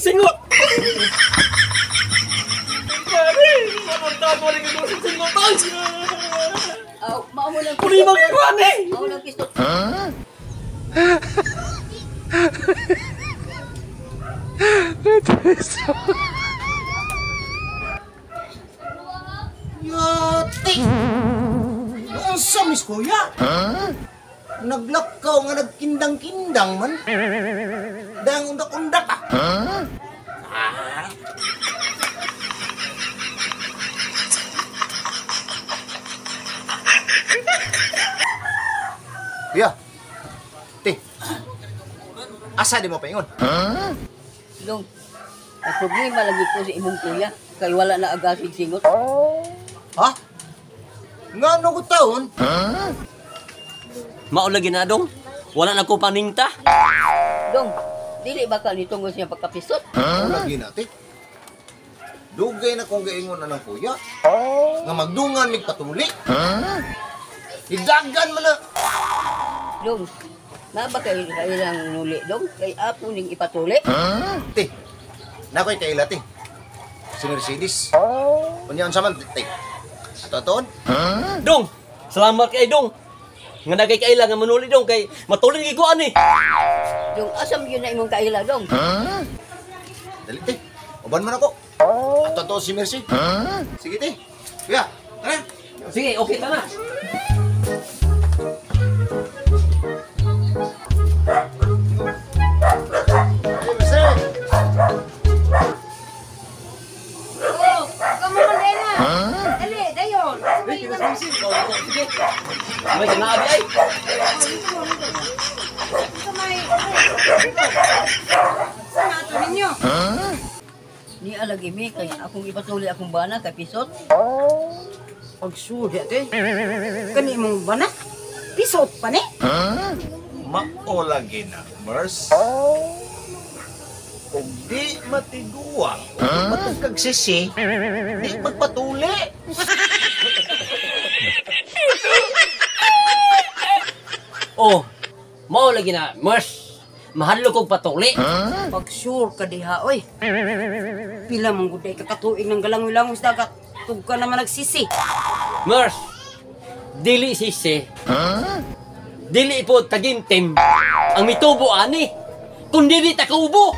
singot. Pare, mapunta ko rin kung singot. Aw, mao mo lang. Puli magkuhan eh. Mao lang pisot. Yati! Unsa mis kuya? Naglakaw nga nagkindang-kindang man. Dang undak-undak ah. Ah. Kuya. Te. Asa di mo paingon? Dong, ang problema lagi ko sa imong kuya kay wala na agasig singot. Ha? Ngano ko taon? Mao lagi na dong. Wala na ko paningta. Dong, dili ba ka nitungod siya pagkapisot? Lagi na, te. Dugay na kong gaingon na ng kuya. Nga magdungan mig patuli. Idagan man na. Dong, na ba kay kailang nuli dong? Kay apo ning ipatuli? Te, na ko'y kaila, te. Si Mercedes. Unya unsa man, te. Ato-aton? Dong, salamat kay dong. Nga nagay kaila nga manuli dong kay matulin gyud ko ani. Dong, asam yun na imong kaila dong? Dali, te. Uban man ako. Ato-ato si Mercy. Sige, te. Kuya, tara. Sige, okay ta na. Hey, Mercy. Oh, kamo man din na. Dali, dayon. Sige. May kinaabi ay. Sa may Sa ato ninyo. Ni alagi mi kay akong ipatuli akong bana kay pisot. Pagsuri ate. Kani imong bana? Pisot pa ni? Mao lagi na, Mers. Kung di matiguang, o di matugkag sisi, di magpatuli. Oh, mao lagi na, Mers. Mahadlok kog patuli. Pagsure ka diha oy. Pila man gud ka katuig ng galangoy-langoy sa dagat. Tug ka naman nagsisi. Mers, dili sisi. Dili po tagintim. Ang mitubo ani. Kun dili takubo.